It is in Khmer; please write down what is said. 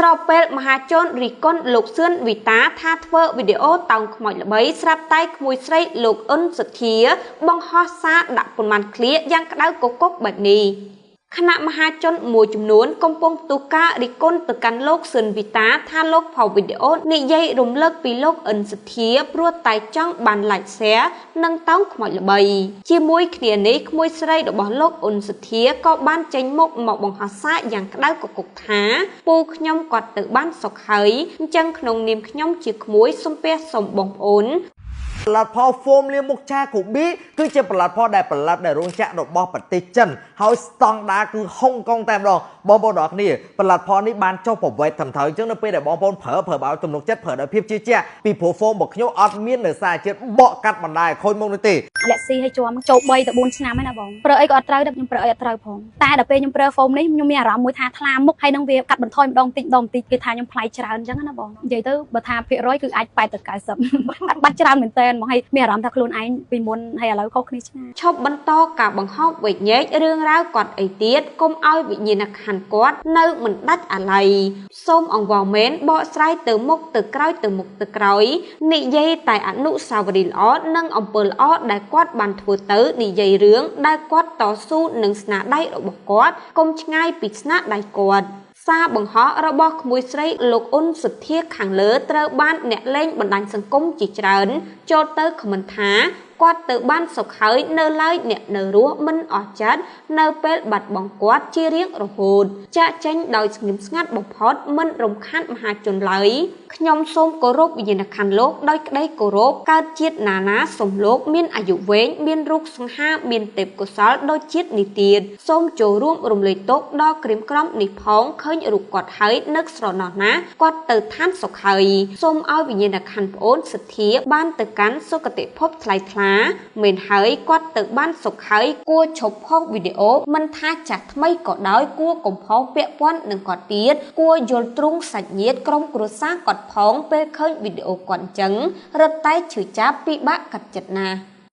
ស្របពេលមហាជនរិះគន់លោកសឿនវីតាថាធ្វើវីដេអូតោងខ្មោចល្បីស្រាប់តែក្មួយស្រីលោកអ៊ុនសុធាបង្ហោះសារដាក់ប៉ុន្មានឃ្លាយ៉ាងក្តៅគគុកបែបនេះ ខណៈមហាជនមួយចំនួនកំពុងផ្ទុះការរិះគន់ទៅកាន់លោកសឿនវីតាថាលោកផុសវីដេអូនិយាយរំលឹកពីលោកអ៊ិនសុធាព្រោះតែចង់បាន like share និងតោងខ្មោចល្បី ជាមួយគ្នានេះក្មួយស្រីរបស់លោកអ៊ុនសុធាក៏បានចេញមុខមកបង្ហោះសារយ៉ាងក្តៅគគុកថាពូខ្ញុំគាត់ទៅបានសុខហើយអញ្ចឹងក្នុងនាមខ្ញុំជាក្មួយសូមពះសូមបងប្អូន ផលិតផល foam លាងមុខឆាកូប៊ីគឺជាផលិតផលដែលផលិតដោយរោងចក្ររបស់ប្រទេសចិនហើយស្តង់ដារគឺហុងកុងតែម្ដងបងប្អូនទាំងអស់គ្នាផលិតផលនេះបានចុះប្រវេទត្រឹមត្រូវអញ្ចឹងនៅពេលដែលបងប្អូនប្រើប្រើបើទំនុកចិត្តប្រើដោយភាពជឿជាក់ពីព្រោះ foam របស់ខ្ញុំអត់មាននៅសារជាតិបកកាត់បណ្ដាយខូចមុខនោះទេ លាក់ស៊ីឲ្យជាប់ចូល3ទៅ4ឆ្នាំហើយណាបងប្រើអីក៏អត់ត្រូវដែរខ្ញុំប្រើអីអត់ត្រូវផងតែដល់ពេលខ្ញុំប្រើ foam នេះខ្ញុំមានអារម្មណ៍មួយថាថ្លាមុខហើយនឹងវាកាត់បន្ថយម្ដងតិចម្ដងតិចគេថាខ្ញុំប្លែកច្រើនអញ្ចឹងណាបងនិយាយទៅបើថាភាគរយគឺអាច8ទៅ90បាត់បាត់ច្រើនមែនតើមកឲ្យមានអារម្មណ៍ថាខ្លួនឯងពីមុនហើយឥឡូវខុសគ្នាឆ្ងាយ ឈប់បន្តការបង្ហោះវែកញែករឿងរ៉ាវគាត់អីទៀតកុំឲ្យវិញ្ញាណក្ខន្ធគាត់នៅមិនដាច់អាល័យសូមអង្វរមែនបកស្រាយទៅមុខទៅក្រោយទៅមុខទៅក្រោយនិយាយតែអនុស្សាវរីយ៍ល្អនិងអំពើល្អដែលគាត់បានធ្វើទៅនិយាយរឿងដែលគាត់តស៊ូនឹងស្នាដៃរបស់គាត់កុំឆ្ងាយពីស្នាដៃគាត់សារបង្ហោះរបស់ក្មួយស្រីលោកអ៊ុនសុធាខាងលើត្រូវបានអ្នកលេងបណ្ដាញសង្គមជាច្រើនចូលទៅខមមិនថាគាត់ទៅបានសុខហើយនៅឡើយអ្នកនៅរស់មិនអស់ចិត្តនៅពេលបាត់បង់គាត់ជារៀងរហូតចាកចេញដោយស្ងៀមស្ងាត់បំផុតមិនរំខានមហាជនឡើយខ្ញុំសូមគោរពវិញ្ញាណក្ខន្ធលោកដោយក្តីគោរពកើតជាតិណាណាសូមលោកមានអាយុវែងមានរូបសង្ហាមានទេពកោសលដូចជាតិនេះទៀតសូមចូលរួមរំលែកទុក្ខដល់ក្រៀមក្រំនេះផងឃើញរូបគាត់ហើយនឹកស្រណោះណាស់គាត់ទៅឋានសុខហើយសូមឲ្យវិញ្ញាណក្ខន្ធប្អូនសទ្ធាបានទៅកាន់សុគតិភពថ្លៃថ្លាមែនហើយគាត់ទៅបានសុខហើយគួរឈប់ផុសវីដេអូមិនថាចាស់ថ្មីក៏ដោយគួរកុំផុសពាក់ព័ន្ធនឹងគាត់ទៀតគួរយល់ទ្រូងសាច់ញាតិក្រុមគ្រួសារគាត់ផងពេលឃើញវីដេអូគាត់អញ្ចឹងរត់តែឈឺចាប់ពិបាកកាត់ចិត្តណាស់។